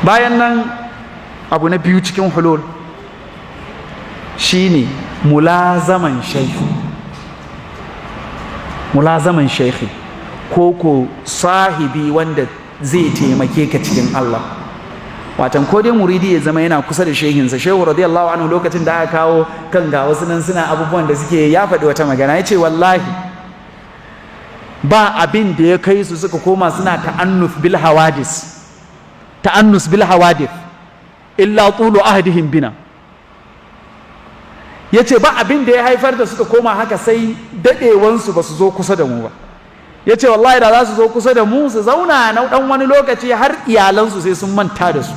Bayan nan, abu na biyu cikin hulul shine mulazaman shaikhi, mulazaman shaikhi ko sahibi wanda zai taimake ka cikin Allah. Watan ko dai muridi ya zama yana kusa da shehinsa. Shehu radiyallahu anhu, lokacin da aka kawo kan ga wasu nan suna abubuwan da suke, ya faɗi wata magana, ya ce wallahi ba abin da ya kai su suka koma suna ta'annuf bil hawadis, ta'annus bil hawadith, illa tulu ahdihim bina. Ya ce ba abin da ya haifar da suka koma haka sai daɗewansu ba su zo kusa da mu ba. Ya ce wallahi da za su zo kusa da mu su zauna na ɗan wani lokaci, har iyalansu sai sun manta da su,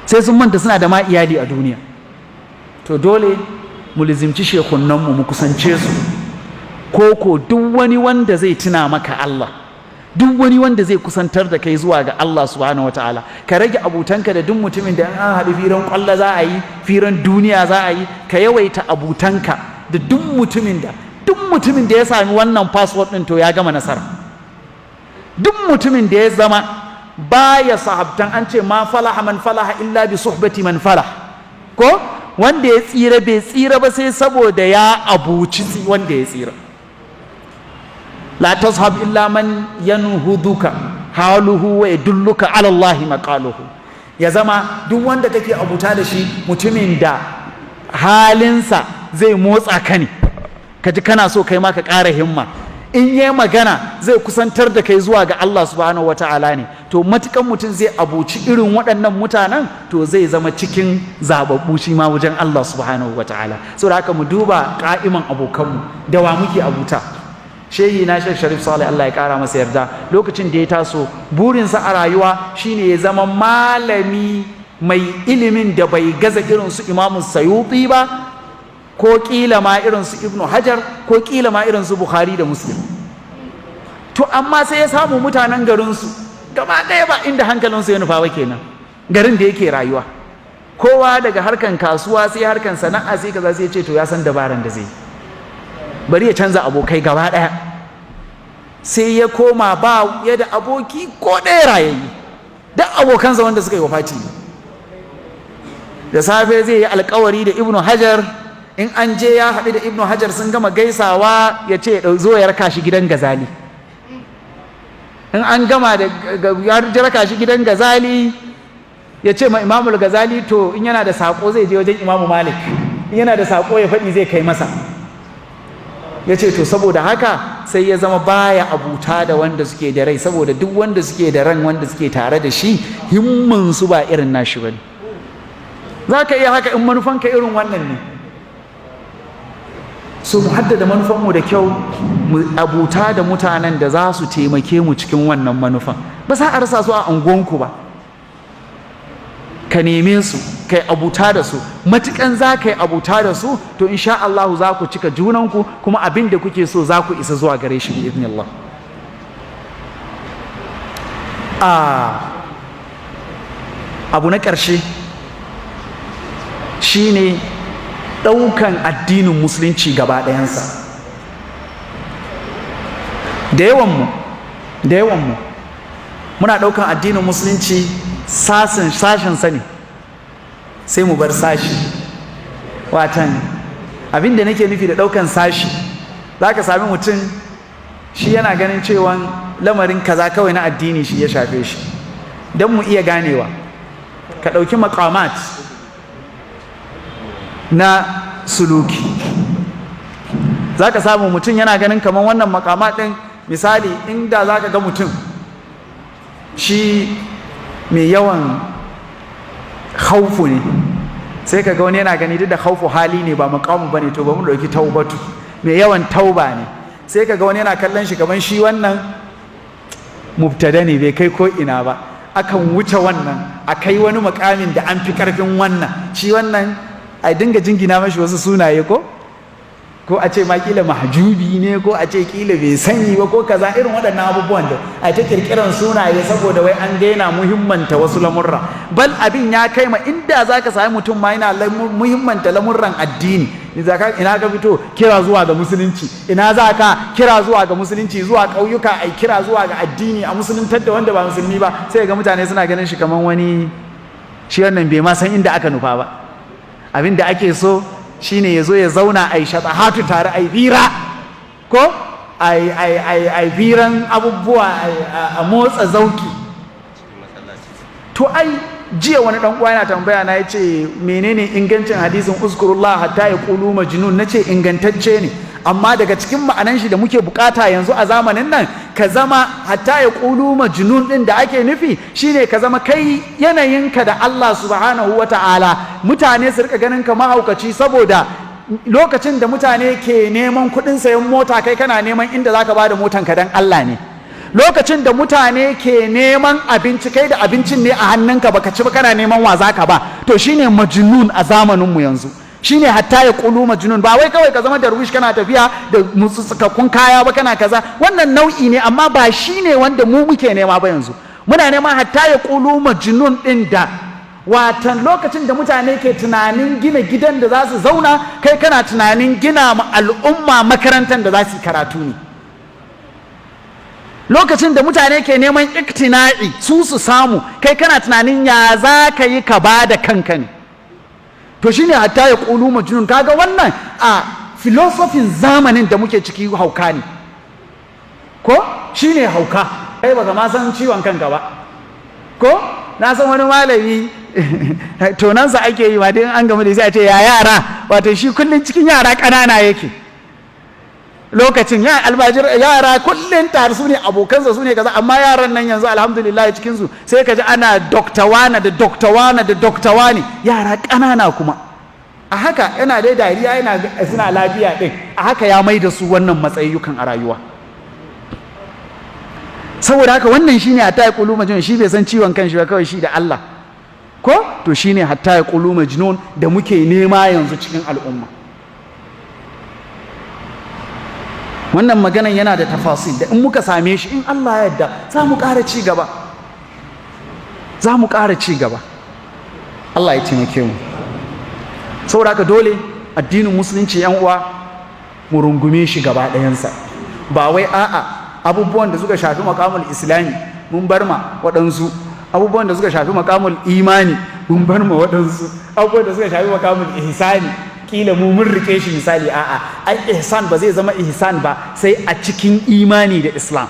sai sun manta suna da ma iyali a duniya. To dole mu lizimci shekunanmu, mu kusance su, ko duk wani wanda zai tuna maka Allah, duk wani wanda zai kusantar da kai zuwa ga Allah subhanahu wataala. Ka rage abutanka da duk mutumin da an haɗu firan ƙwallo za a yi, firan duniya za a yi. Ka yawaita abutanka da duk mutumin da ya sami wannan password ɗin, to ya gama nasara. Duk mutumin da ya zama baya sahabtan, an ce ma falaha man falaha illa bi suhbati man falah, ko wanda ya tsira bai tsira ba sai saboda ya abuci wanda ya tsira. La tashab illa man yanhuduka haluhu wa yadulluka ala Allah maqaluhu. Ya zama duk wanda kake abuta da shi, mutumin da halinsa zai motsa ka ne, ka ji kana so kai ma ka ƙara himma. In yi magana zai kusantar da kai zuwa ga Allah subhanahu wata'ala ne. To matukan mutum zai abuci irin waɗannan mutanen, to zai zama cikin zababbu shi ma wajen Allah subhanahu wata'ala. Saboda haka mu duba ka'iman abokanmu, da wa muke abuta. Shehi na Sheikh Sharif Saleh, Allah ya kara masa yarda, lokacin da ya taso, burinsa a rayuwa shine ya zama malami mai ilimin da bai gaza irin su Imamu Sayuti ba, ko kila ma irin su Ibnu Hajar, ko kila ma irin su Bukhari da Muslim. To amma sai ya samu mutanen garinsu gaba ɗaya ba inda hankalinsu ya nufa ba kenan. Garin da yake rayuwa, kowa daga harkan kasuwa sai harkan sana'a sai kaza. Sai ya ce to ya san dabaran da zai bari ya canza abokai gaba ɗaya. Sai ya koma ba ya da aboki ko ɗaya rayayye, duk abokansa wanda suka yi wafati. Da safe zai yi alkawari da Ibnu Hajar, in an je ya haɗu da Ibnu Hajar sun gama gaisawa, ya ce zo ya raka shi gidan Gazali. In an gama da ya raka shi gidan Gazali, ya ce ma Imamul Gazali to in yana da saƙo zai je wajen Imamu Malik, in yana da saƙo ya faɗi zai kai masa. Ya ce to saboda haka sai ya zama baya abuta da wanda suke da rai, saboda duk wanda suke da ran, wanda suke tare da shi, himmansu ba irin nashi bane. Za ka iya haka in manufanka irin wannan ne. So mu haddada manufanmu da kyau, mu abuta da mutanen da za su taimake mu cikin wannan manufan. Ba za a rasa su a unguwanku ba. Ka neme su, kai abuta da su. Matukan za ka yi abuta da su, to insha Allah za ku cika junanku, kuma abin da kuke so za ku isa zuwa gare shi bi idnillah. Abu na ƙarshe shine ɗaukan addinin Musulunci gaba ɗayansa. Da yawanmu muna ɗaukan addinin Musulunci sashen sani, sai mu bar sashi. Watan abin da nake nufi da ɗaukan sashi, za ka sami mutum shi yana ganin cewa lamarin kaza kawai na addini shi ya shafe shi. Don mu iya ganewa, ka ɗauki makamat na suluki, za ka samu mutum yana ganin kamar wannan makamat ɗin, misali inda za ka ga mutum shi mai yawan haufu ne, sai ka ga wani yana gani duk da haufu hali ne ba makamu ba ne, to ba mu ɗauki taubatu, mai yawan tauba ne, sai ka ga wani yana kallon shi kamar shi wannan mubtada ne, bai kai ko ina ba, akan wuce wannan a kai wani mukamin da an fi karfin wannan. Shi wannan a dinga jingina mashi wasu sunaye ko Ko a ce ma kila mahjubi ne, ko a ce kila bai sani ba, ko kaza, irin waɗannan abubuwan da a ta kirkiran sunaye saboda wai an daina muhimmanta wasu lamurra. Bal abin ya kai ma inda zaka sami mutum ma yana muhimmanta lamurran addini. Ina ka fito? Kira zuwa ga musulunci. Ina za ka? Kira zuwa ga musulunci, zuwa ƙauyuka ai kira zuwa ga addini, a musuluntar da wanda ba musulmi ba. Sai ga mutane suna ganin shi kaman wani shi wannan bai ma san inda aka nufa ba. Abin da ake so shine ya zo ya zauna a yi hatu tare, a yi fira, ko a yi firan abubuwa, a motsa zauki. To ai jiya wani dan uwa yana tambaya na, yace menene ingancin hadisin اذكروا الله حتى يقولوا مجنون? Nace ingantacce ne, amma daga cikin ma'anan shi da muke bukata yanzu a zamanin nan, ka zama حتى يقولوا مجنون din da ake nufi shine ka zama kai yanayinka da Allah subhanahu wata'ala mutane su rika ganin ka mahaukaci, saboda lokacin da mutane ke neman kuɗin sayan mota, kai kana neman inda zaka bada motan ka dan Allah ne. Lokacin da mutane ke neman abinci, kai da abincin ne a hannunka baka ci ba, kana neman wa zaka ba. To shine majnun a zamaninmu yanzu, shine حتى يقولوا مجنون. Ba wai kawai ka zama darwish kana tafiya da mutsutsukakkun kaya ba, kana kaza. Wannan nau'i ne, amma ba shine wanda mu muke nema ba. Yanzu muna nema حتى يقولوا مجنون din da watan lokacin da mutane ke tunanin gina gidan da za su zauna, kai kana tunanin gina ma al'umma makarantar da za su yi karatu ne. Lokacin da mutane ke neman iktina'i su su samu, kai kana tunanin ya za ka yi ka ba da kanka ne. To shine حتى يقولوا مجنون. Kaga wannan a filosofin zamanin da muke ciki hauka ne, ko shine hauka. Kai baka ma san ciwon kanka ba. Ko na san wani malami, tonansa ake yi ma dai an gamu da sai a ce ya yara, wato shi kullum cikin yara ƙanana yake. Lokacin ya albajir yara kullum tare su ne abokansa, su ne kaza. Amma yaran nan yanzu, alhamdulillah, cikin su sai ka ji ana Dokta wane da Dokta wane da Dokta wane, yara ƙanana kuma. A haka yana dai dariya, yana suna lafiya din. A haka ya mai da su wannan matsayukan a rayuwa. Saboda haka wannan shine حتى يقولوا مجنون. Shi bai san ciwon kanshi ba, kawai shi da Allah ko. To shine حتى يقولوا مجنون da muke nema yanzu cikin al'umma. Wannan maganan yana da tafasil da in muka same shi, in Allah ya yarda, za mu ƙara ci gaba, za mu ƙara ci gaba. Allah ya taimake mu. Saboda haka dole addinin musulunci, yan uwa, mu rungume shi gaba ɗayansa. Ba wai a'a, abubuwan da suka shafi makamul islami mun bar ma waɗansu, abubuwan da suka shafi makamul imani mun bar ma waɗansu, abubuwan da suka shafi makamul ihsani kila mu mun rike shi misali. A'a, ai ihsan ba zai zama ihsan ba sai a cikin imani da islam.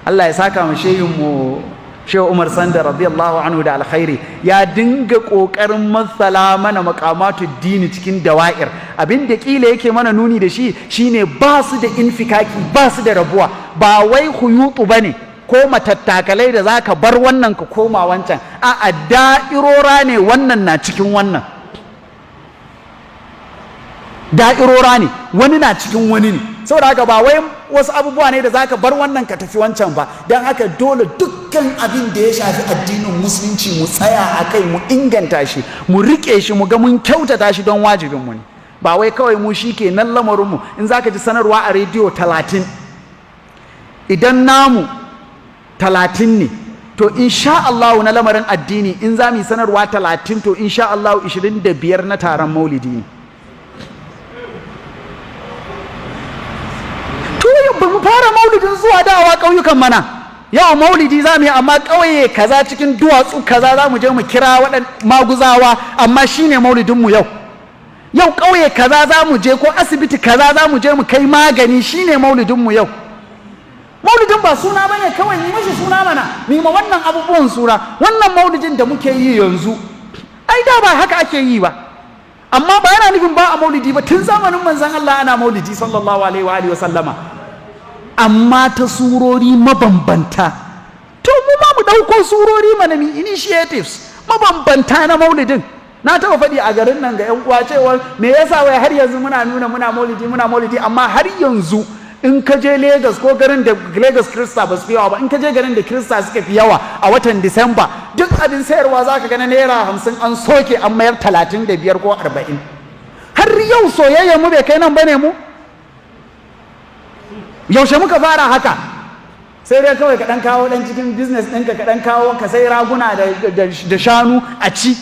Allah ya saka mu shehin mu Shehu Umar Sanda radiyallahu anhu da alkhairi. Ya dinga kokarin matsala mana makamatu dini cikin dawa'ir. Abin da kila yake mana nuni da shi shine ba su da infikaki, ba su da rabuwa. Ba wai huyutu bane ko matattakalai da zaka bar wannan ka koma wancan. A'a, da'irora ne, wannan na cikin wannan. Da'irora ne, wani na cikin wani ne. Saboda haka ba wai wasu abubuwa ne da zaka bar wannan ka tafi wancan ba. Don haka dole dukkan abin da ya shafi addinin musulunci mu tsaya a kai, mu inganta shi, mu rike shi, mu ga mun kyautata shi, don wajibin mu ne. Ba wai kawai mu shi ke nan lamarinmu. In zaka ji sanarwa a rediyo 30, idan namu 30 ne, to insha Allah na lamarin addini in za mu yi sanarwa 30, to insha Allah 25 na taron maulidi ne. To ba mu fara maulidin zuwa dawa ƙauyukan mana. Yau maulidi za mu yi, amma ƙauye kaza cikin duwatsu kaza za mu je mu kira waɗan maguzawa, amma shine maulidinmu yau. Yau ƙauye kaza za mu je, ko asibiti kaza za mu je mu kai magani, shine maulidinmu yau. Maulidin ba suna bane kawai, yi mashi suna mana, mu ma wannan abubuwan suna. Wannan maulidin da muke yi yanzu, ai da ba haka ake yi ba. Amma ba yana nufin ba a maulidi ba. Tun zamanin manzon Allah ana maulidi sallallahu alaihi wa alihi wa sallama, amma ta surori mabambanta. To mu ma mu ɗauko surori mana, mi initiatives mabambanta na maulidin. Na taɓa faɗi a garin nan ga 'yan uwa cewa me yasa wai har yanzu muna nuna muna maulidi, muna maulidi, amma har yanzu in ka je Lagos ko garin da Lagos Kirista ba su fi yawa ba, in ka je garin da Kirista suka fi yawa, a watan Disamba duk abin sayarwa za ka ga na naira 50 an soke an mayar 35 ko 40. Har yau soyayyar mu bai kai nan bane. Mu yaushe muka fara haka? Sai dai kawai ka dan kawo dan cikin business ɗinka, ka dan kawo, ka sai raguna da shanu a ci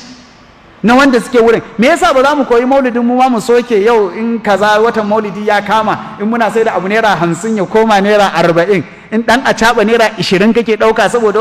na wanda suke wurin. Me yasa ba za mu koyi maulidin mu ma mu soke? Yau in kaza watan maulidi ya kama, in muna sai da abu ₦50 ya koma ₦40, in dan a caɓa ₦20 kake ɗauka saboda